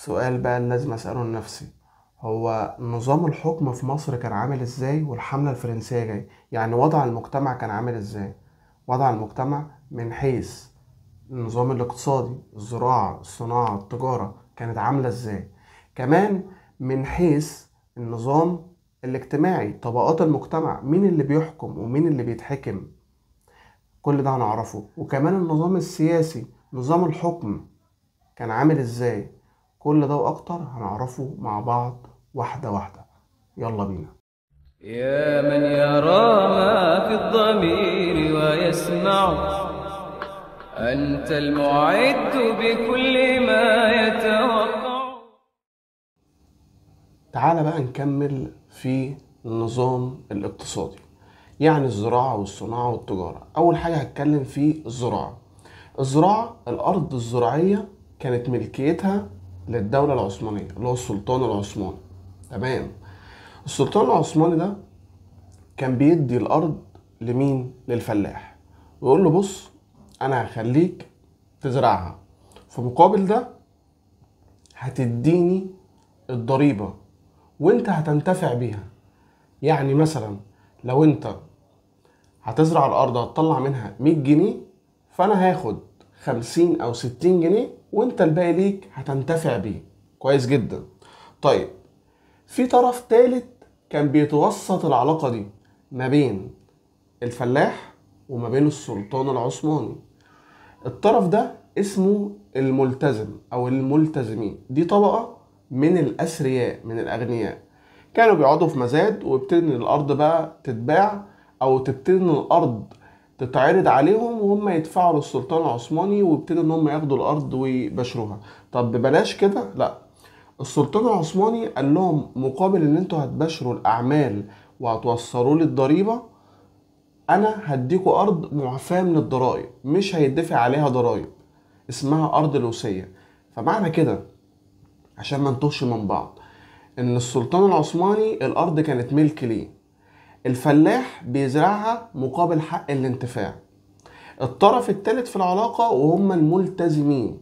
السؤال بقى اللي لازم أسأله لنفسي، هو نظام الحكم في مصر كان عامل ازاي والحملة الفرنسية جاية؟ يعني وضع المجتمع كان عامل ازاي؟ وضع المجتمع من حيث النظام الاقتصادي، الزراعة، الصناعة، التجارة، كانت عاملة ازاي؟ كمان من حيث النظام الاجتماعي، طبقات المجتمع، مين اللي بيحكم ومين اللي بيتحكم، كل ده هنعرفه. وكمان النظام السياسي، نظام الحكم كان عامل ازاي، كل ده واكتر هنعرفه مع بعض واحدة واحدة. يلا بينا. يا من يرى ما في الضمير ويسمع، أنت المعد بكل ما يتوقع. تعال بقى نكمل في النظام الاقتصادي، يعني الزراعة والصناعة والتجارة. أول حاجة هتكلم في الزراعة. الزراعة، الأرض الزراعية كانت ملكيتها للدولة العثمانية اللي هو السلطان العثماني. تمام. السلطان العثماني ده كان بيدي الأرض لمين؟ للفلاح، ويقول له بص أنا هخليك تزرعها، في مقابل ده هتديني الضريبة وانت هتنتفع بيها. يعني مثلا لو انت هتزرع الأرض هتطلع منها 100 جنيه، فأنا هاخد 50 أو 60 جنيه وانت الباقي ليك هتنتفع بيه. كويس جدا. طيب في طرف تالت كان بيتوسط العلاقة دي ما بين الفلاح وما بين السلطان العثماني. الطرف ده اسمه الملتزم أو الملتزمين. دي طبقة من الأثرياء، من الأغنياء، كانوا بيقعدوا في مزاد ويبتدي ان الأرض بقى تتباع أو تبتدي ان الأرض تتعرض عليهم وهم يدفعوا للسلطان العثماني ويبتدوا ان هم ياخدوا الأرض ويباشروها. طب ببلاش كده؟ لا، السلطان العثماني قال لهم مقابل ان انتوا هتباشروا الأعمال وهتوصلوا لي الضريبة، أنا هديكوا أرض معفاة من الضرائب، مش هيدفع عليها ضرائب، اسمها أرض الوصية. فمعنى كده عشان ما نتوهش من بعض، ان السلطان العثماني الأرض كانت ملك ليه، الفلاح بيزرعها مقابل حق الانتفاع. الطرف الثالث في العلاقة وهم الملتزمين.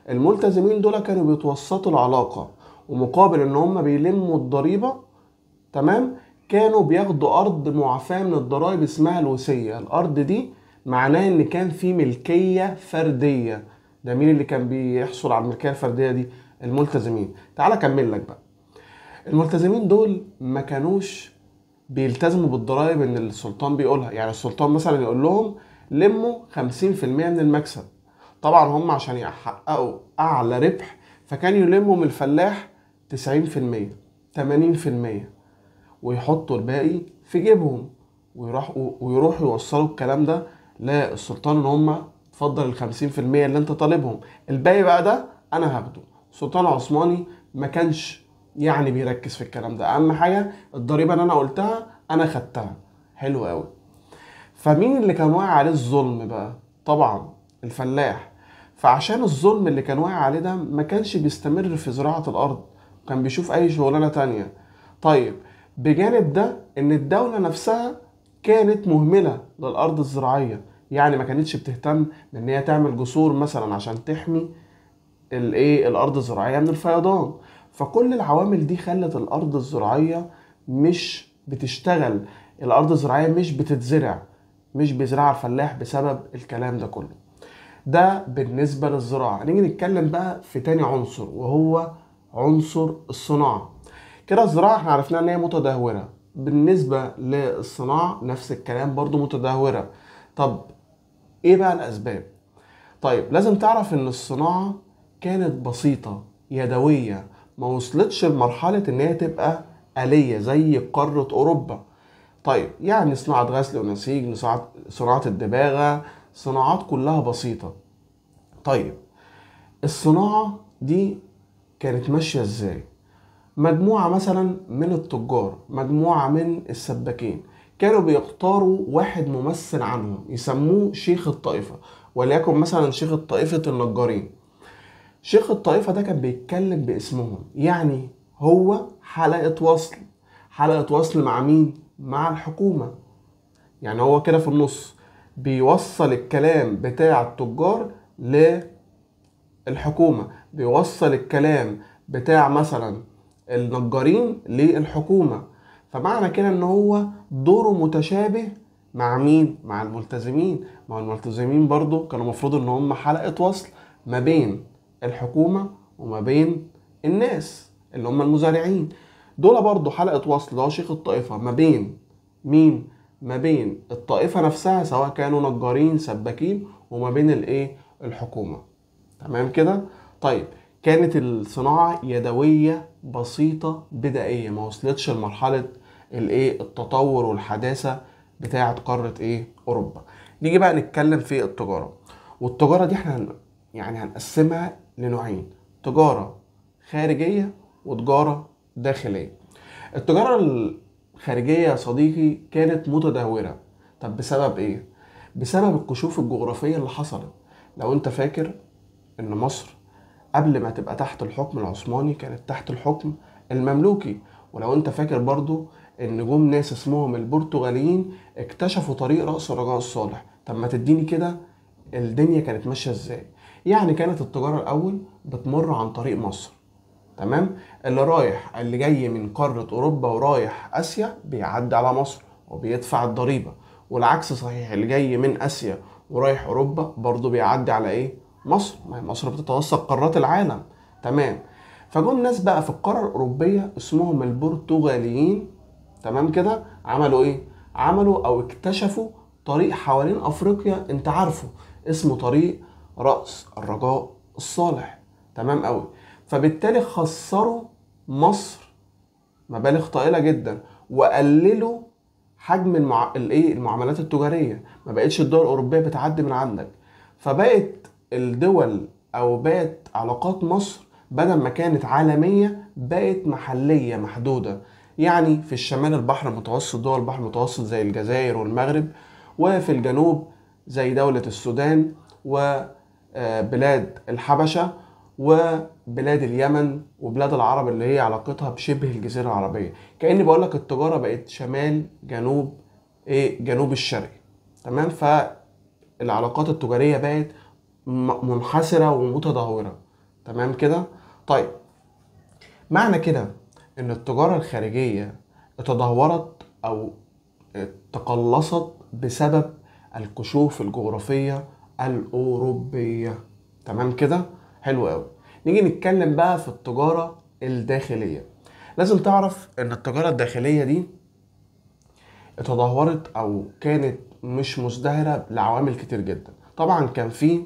الملتزمين دول كانوا بيتوسطوا العلاقة، ومقابل ان هم بيلموا الضريبة، تمام، كانوا بياخدوا أرض معفاة من الضرائب اسمها الوصية. الأرض دي معناه ان كان في ملكية فردية. ده مين اللي كان بيحصل على الملكية الفردية دي؟ الملتزمين. تعال اكمل لك بقى. الملتزمين دول ما كانوش بيلتزموا بالضرائب ان السلطان بيقولها. يعني السلطان مثلا يقول لهم لموا 50% من المكسب، طبعا هم عشان يحققوا اعلى ربح فكان يلموا من الفلاح 90%، 80%، ويحطوا الباقي في جيبهم، ويروحوا يوصلوا الكلام ده للسلطان ان هم اتفضل ال 50% اللي انت طالبهم، الباقي بقى ده انا هاخده. السلطان العثماني ما كانش يعني بيركز في الكلام ده، اهم حاجه الضريبه اللي انا قلتها انا خدتها. حلو قوي. فمين اللي كان واقع عليه الظلم بقى؟ طبعا الفلاح. فعشان الظلم اللي كان واقع عليه ده ما كانش بيستمر في زراعه الارض، كان بيشوف اي شغلانه تانية. طيب بجانب ده ان الدوله نفسها كانت مهمله للارض الزراعيه، يعني ما كانتش بتهتم بان هي تعمل جسور مثلا عشان تحمي الايه الارض الزراعيه من الفيضان. فكل العوامل دي خلت الارض الزراعيه مش بتشتغل، الارض الزراعيه مش بتتزرع، مش بيزرعها الفلاح بسبب الكلام ده كله. ده بالنسبه للزراعه. نيجي نتكلم بقى في تاني عنصر وهو عنصر الصناعه. كده الزراعه احنا عرفنا ان هي متدهوره، بالنسبه للصناعه نفس الكلام برضو متدهوره. طب ايه بقى الاسباب؟ طيب لازم تعرف ان الصناعه كانت بسيطه يدويه، ما وصلتش لمرحلة ان هي تبقى آلية زي قارة اوروبا. طيب يعني صناعة غسل ونسيج، صناعة الدباغة، صناعات كلها بسيطة. طيب الصناعة دي كانت ماشية ازاي؟ مجموعة مثلا من التجار، مجموعة من السباكين، كانوا بيختاروا واحد ممثل عنهم يسموه شيخ الطائفة، وليكن مثلا شيخ الطائفة النجارين. شيخ الطائفة ده كان بيتكلم باسمهم، يعني هو حلقة وصل. حلقة وصل مع مين؟ مع الحكومة. يعني هو كده في النص بيوصل الكلام بتاع التجار للحكومة، بيوصل الكلام بتاع مثلا النجارين للحكومة. فمعنى كده ان هو دوره متشابه مع مين؟ مع الملتزمين. ما هو الملتزمين برضو كانوا مفروض ان هم حلقة وصل ما بين الحكومة وما بين الناس اللي هم المزارعين. دول برضو حلقة وصل، ده شيخ الطائفة ما بين مين؟ ما بين الطائفة نفسها سواء كانوا نجارين سباكين، وما بين الايه؟ الحكومة. تمام كده؟ طيب كانت الصناعة يدوية بسيطة بدائية، ما وصلتش لمرحلة الايه؟ التطور والحداثة بتاعة قارة ايه؟ اوروبا. نيجي بقى نتكلم في التجارة. والتجارة دي احنا يعني هنقسمها لنوعين، تجارة خارجية وتجارة داخلية. التجارة الخارجية يا صديقي كانت متدهورة. طب بسبب ايه؟ بسبب الكشوف الجغرافية اللي حصلت. لو انت فاكر ان مصر قبل ما تبقى تحت الحكم العثماني كانت تحت الحكم المملوكي، ولو انت فاكر برضو ان جم ناس اسمهم البرتغاليين اكتشفوا طريق رأس الرجاء الصالح. طب ما تديني كده الدنيا كانت ماشية ازاي؟ يعني كانت التجارة الاول بتمر عن طريق مصر، تمام؟ اللي رايح اللي جاي من قارة اوروبا ورايح اسيا بيعدي على مصر وبيدفع الضريبة، والعكس صحيح، اللي جاي من اسيا ورايح اوروبا برضو بيعدي على ايه؟ مصر. ما هي مصر بتتوسط قارات العالم، تمام؟ فجم ناس بقى في القارة الأوروبية اسمهم البرتغاليين، تمام كده؟ عملوا ايه؟ عملوا او اكتشفوا طريق حوالين افريقيا، انت عارفه اسمه طريق رأس الرجاء الصالح، تمام قوي. فبالتالي خسروا مصر مبالغ طائلة جدا، وقللوا حجم المعاملات التجارية، ما بقتش الدول الأوروبية بتعدي من عندك. فبقت الدول او بقت علاقات مصر بدل ما كانت عالمية بقت محلية محدودة. يعني في الشمال البحر المتوسط، دول البحر المتوسط زي الجزائر والمغرب، وفي الجنوب زي دولة السودان وبلاد الحبشة وبلاد اليمن وبلاد العرب اللي هي علاقتها بشبه الجزيرة العربية. كأني بقولك التجارة بقت شمال جنوب ايه؟ جنوب الشرقي، تمام؟ فالعلاقات التجارية بقت منحسرة ومتدهورة، تمام كده؟ طيب معنى كده ان التجارة الخارجية اتدهورت او تقلصت بسبب الكشوف الجغرافية الأوروبية، تمام كده؟ حلو قوي. نيجي نتكلم بقى في التجارة الداخلية. لازم تعرف ان التجارة الداخلية دي اتدهورت او كانت مش مزدهرة لعوامل كتير جدا. طبعا كان في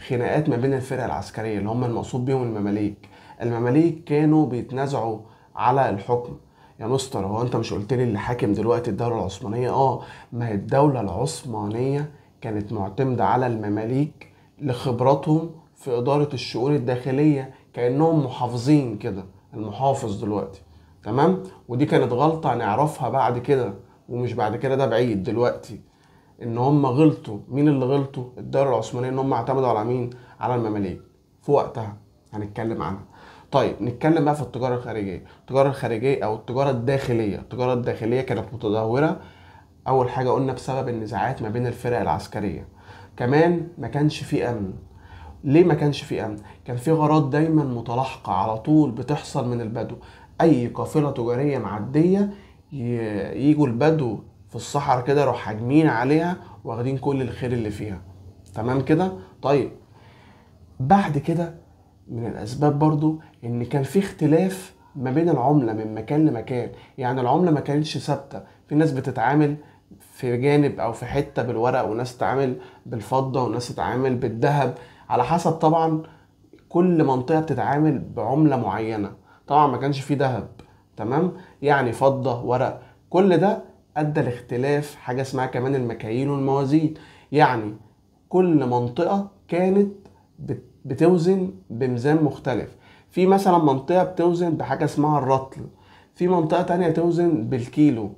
خناقات ما بين الفرق العسكرية اللي هم المقصود بيهم المماليك. المماليك كانوا بيتنازعوا على الحكم. يا مستر هو انت مش قلت لي اللي حاكم دلوقتي الدولة العثمانية؟ ما هي الدولة العثمانية كانت معتمدة على المماليك لخبراتهم في إدارة الشؤون الداخلية، كأنهم محافظين كده، المحافظ دلوقتي، تمام؟ ودي كانت غلطة هنعرفها بعد كده، ومش بعد كده، ده بعيد دلوقتي، ان هم غلطوا. مين اللي غلطوا؟ الدولة العثمانية، ان هم اعتمدوا على مين؟ على المماليك في وقتها، هنتكلم عنها. طيب نتكلم بقى في التجارة الخارجية. التجارة الخارجية او التجارة الداخلية، التجارة الداخلية كانت متدهورة. اول حاجة قلنا بسبب النزاعات ما بين الفرق العسكرية. كمان ما كانش في امن. ليه ما كانش في امن؟ كان في غارات دايما متلاحقة على طول بتحصل من البدو. اي قافلة تجارية معدية يجوا البدو في الصحراء كده يروحوا هاجمين عليها واخدين كل الخير اللي فيها، تمام كده؟ طيب بعد كده من الاسباب برضو ان كان في اختلاف ما بين العملة من مكان لمكان. يعني العملة ما كانتش ثابتة، في ناس بتتعامل في جانب او في حتة بالورق، وناس تتعامل بالفضة، وناس تتعامل بالذهب، على حسب طبعا كل منطقة بتتعامل بعملة معينة. طبعا ما كانش فيه ذهب، تمام؟ يعني فضة ورق، كل ده ادى لاختلاف حاجة اسمها كمان المكاييل والموازين. يعني كل منطقة كانت بتوزن بميزان مختلف. في مثلا منطقة بتوزن بحاجة اسمها الرطل، في منطقة تانية توزن بالكيلو،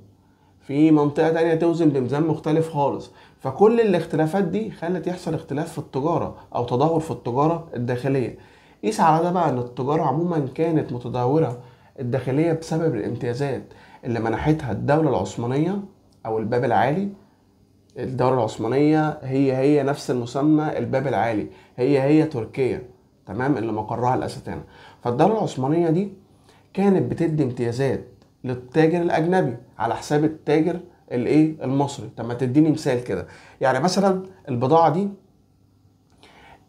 في منطقة تانية توزن بميزان مختلف خالص. فكل الاختلافات دي خلت يحصل اختلاف في التجارة او تدهور في التجارة الداخلية. قيس على ده بقى ان التجارة عموما كانت متدهورة الداخلية بسبب الامتيازات اللي منحتها الدولة العثمانية او الباب العالي. الدولة العثمانية هي هي نفس المسمى الباب العالي، هي هي تركيا، تمام، اللي مقرها الأستانة. فالدولة العثمانية دي كانت بتدي امتيازات للتاجر الأجنبي على حساب التاجر الايه المصري. طب ما تديني مثال كده، يعني مثلا البضاعة دي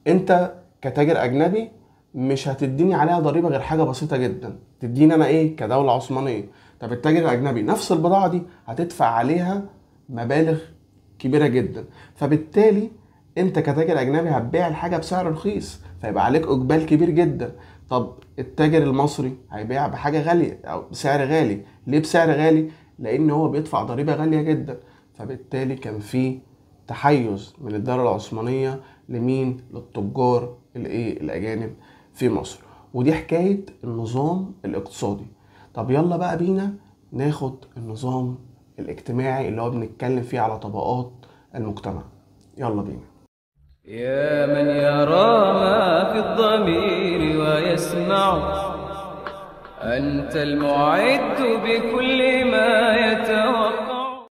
انت كتاجر أجنبي مش هتديني عليها ضريبة غير حاجة بسيطة جدا، تديني أنا ايه كدولة عثمانية. طب التاجر الأجنبي نفس البضاعة دي هتدفع عليها مبالغ كبيرة جدا، فبالتالي انت كتاجر اجنبي هتبيع الحاجة بسعر رخيص، فيبقى عليك اقبال كبير جدا. طب التاجر المصري هيبيع بحاجة غالية او بسعر غالي. ليه بسعر غالي؟ لان هو بيدفع ضريبة غالية جدا. فبالتالي كان في تحيز من الدولة العثمانية لمين؟ للتجار الايه الاجانب في مصر. ودي حكاية النظام الاقتصادي. طب يلا بقى بينا ناخد النظام الاجتماعي اللي هو بنتكلم فيه على طبقات المجتمع. يلا بينا. يا من يرى ما في الضمير ويسمع، أنت المعد بكل